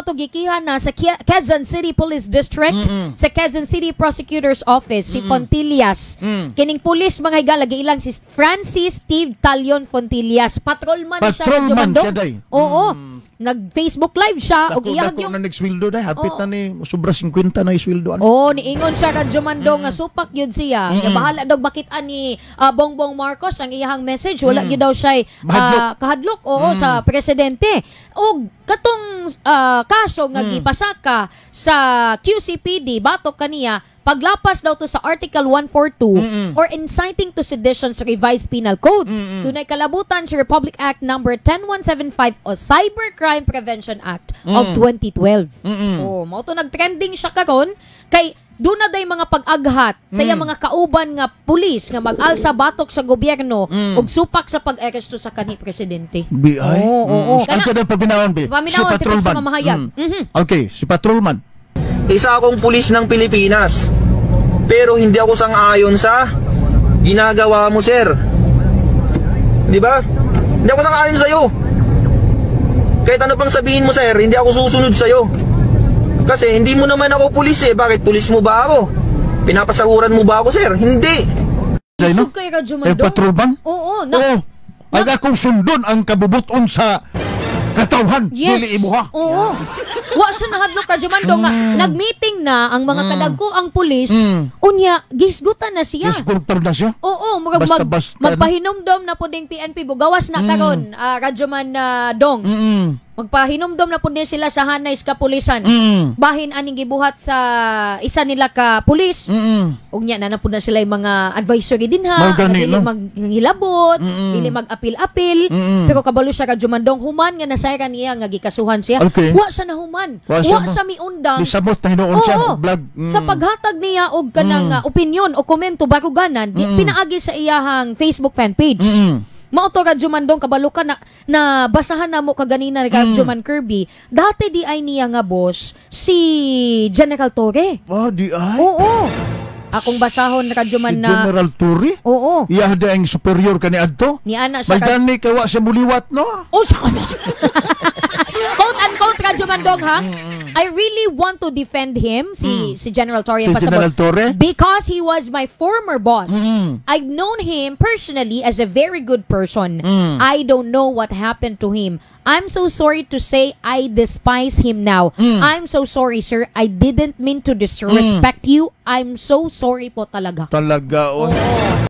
Mao to gikihan na sa Quezon City Police District, sa Quezon City Prosecutor's Office si Fontillas. Kining pulis, mga higala, giilang si Francis Steve Talion Fontillas. Patrolman siya. Patrolman Radyo Mandong. Siya, day. Oo. Nag-Facebook Live siya og Dako, iyang dako yung na nagsweldo day. Hapit Oo. Na ni sobra 50 na isweldo. Ano? Oo, niingon siya, Radyo Mandong, nga supak yun siya. Nga bahala daw makita ni Bongbong Marcos ang iyahang message. Wala gyud daw siya Mahadlok. Kahadlok, oo, sa presidente. Og katong kaso nga gipasaka sa QCPD batok kaniya, paglapas daw to sa Article 142 or inciting to sedition sa Revised Penal Code. Dunay kalabutan sa Republic Act Number 10175 o Cybercrime Prevention Act of 2012. Oh, mao to nagtrending siya karon kay doon na day mga pag-aghat sa iyang mga kauban nga pulis nga mag-alsa batok sa gobyerno ug supak sa pag-aresto sa kanhi presidente. Bi ay. Oo. Ang kada paminawon bi. Paminawon, Si tipik sa patrolman. mamahayag. Okay, si patrolman. Isa akong pulis ng Pilipinas. Pero hindi ako sang-ayon sa ginagawa mo, sir. Di ba? Hindi ako sang-ayon sa'yo. Kahit ano pang sabihin mo, sir, hindi ako susunod sa'yo. Kasi hindi mo naman ako pulis eh. Bakit? Pulis mo ba ako? Pinapasahuran mo ba ako, sir? Hindi. Day, no? Isog kay Radyo Eh, Mandong. patrolman? Oo, na, Oo. Ang akong sundon ang kabubuton sa katawhan. Yes. Dili imuha. Oo. Wa siya nahadlok, Radyo Mandong, nga nag-meeting na ang mga kadagko ang pulis. Unya gisgutan na siya. Iskulptor na siya. Oo, murag Basta- basta, ano? magpahinumdom na pud ning PNP bugawas na karon, Radyo Man dong. Magpahinumdom na pud ni sila sa hanay sa kapulisan. Bahin aning gibuhat sa isa nila ka pulis. Ug nya na pud na sila yung mga advisory din ha. Mao gani, Nga dili no? maghilabot, dili mag-apil-apil. Pero kabalo siya, Radyo Mandong, human nga nasayran niya nga gikasuhan siya. Wa siya nahuman. Wa Wa siya siya miundang. Nisamot na hinuon siya. Oo. Vlog. Sa paghatag niya og kanang opinion o komento baruganan, pinaagi sa iyahang Facebook fan page. Mao to, Radyo Mandong, kabalo ka na, na basahan na mo kaganina, Radyo Man Kirby. Dati di ay niya nga boss si General Torre. Ah, di ay. Oo. Akong basahon, Radyo Man, Si na General Torre? Oo. Iya di ang superior kani adto? Ni ana siya May gani kay wa siya muliwat, no? Oh, sa kono. Quote unquote, Radyo Mandong, ha. I really want to defend him, si si General Torre Si ang pasabot. General Torre? Because he was my former boss. I've known him personally as a very good person. I don't know what happened to him. I'm so sorry to say I despise him now. I'm so sorry, sir. I didn't mean to disrespect you. I'm so sorry po talaga. Talaga, oh. Oo.